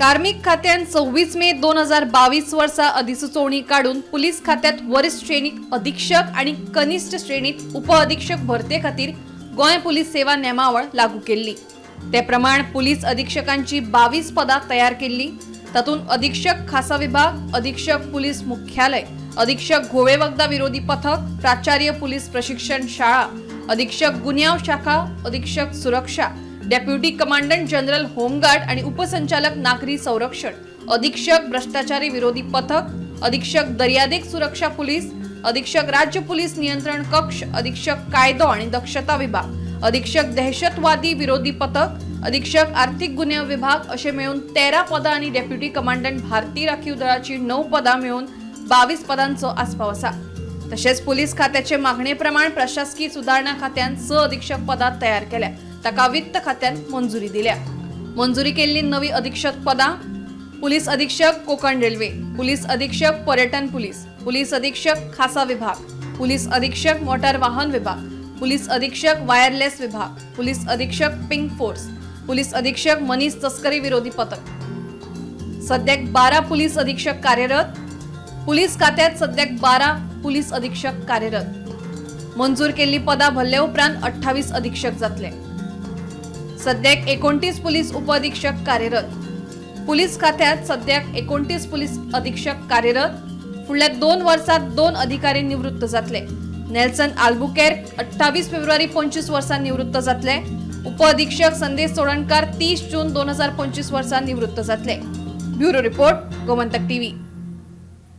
कार्मिक खात्यान 26 मे 2022 वर्सा अधिसुचोवणी काडून पुलीस खात्यात वरिश्ठ श्रेणीत अधीक्षक आनी कनिश्ठ श्रेणीत उपअधीक्षक भरते खातीर गोंय पुलीस सेवा नेमावळ लागू केल्ली. ते प्रमाण पुलीस अधीक्षकांची 22 पदां तयार केल्ली. तातूंत अधीक्षक खासा विभाग, अधीक्षक पुलीस मुख्यालय, अधीक्षक घोळे वखदां विरोधी पथक, प्राचार्य पुलीस प्रशिक्षण शाळा, अधीक्षक गुन्यांव शाखा, अधीक्षक सुरक्षा, डेप्युटी कमांडंट जनरल होमगार्ड आणि उपसंचालक नागरी संरक्षण, अधीक्षक भ्रष्टाचारी विरोधी पथक, अधीक्षक दर्यादेग सुरक्षा पुलीस, अधीक्षक राज्य पुलीस नियंत्रण कक्ष, अधीक्षक कायदो आणि दक्षता विभाग, अधीक्षक दहशतवादी विरोधी पथक, अधीक्षक आर्थिक गुन्यांव विभाग असे मिळून 13 पदां आणि डेप्युटी कमांडंट भारतीय राखीव दळाची 9 पदां मिळून 22 पदांचो आस्पाव आसा. तशेंच पुलीस खात्याचे मागणे प्रमाण प्रशासकीय सुदारणा खात्यान 6 अधीक्षक पदां तयार केल्या. ताका वित्त खात्यान मंजुरी दिल्या. मंजुरी केल्ली नवी अधीक्षक पदां: पुलीस अधीक्षक कोकण रेल्वे, पुलीस अधीक्षक पर्यटन पुलीस, पुलीस अधीक्षक खासा विभाग, पुलीस अधीक्षक मोटार वाहन विभाग, पुलीस अधीक्षक वायरलेस विभाग, पुलीस अधीक्षक पिंक फोर्स, पुलीस अधीक्षक मनीस तस्करी विरोधी पथक. सद्याक 12 पुलीस अधीक्षक कार्यरत. पुलीस खात्यात सद्याक 12 पुलीस अधीक्षक कार्यरत. मंजूर केल्ली पदां भरले उपरांत 28 अधीक्षक जातले. सद्याक 29 पुलीस उपअधीक्षक कार्यरत. पुलीस खात्यात सद्याक 29 पुलीस अधीक्षक कार्यरत. फुडल्या 2 वर्सात 2 अधिकारी निवृत्त जातले. नेल्सन आल्बुकेर्क 28 फेब्रुवारी 25 वर्सा निवृत्त जातले. उपअधीक्षक संदेश चोडणकार 30 जून 2025 वर्सा निवृत्त जातले. Bureau report, Gomantak TV.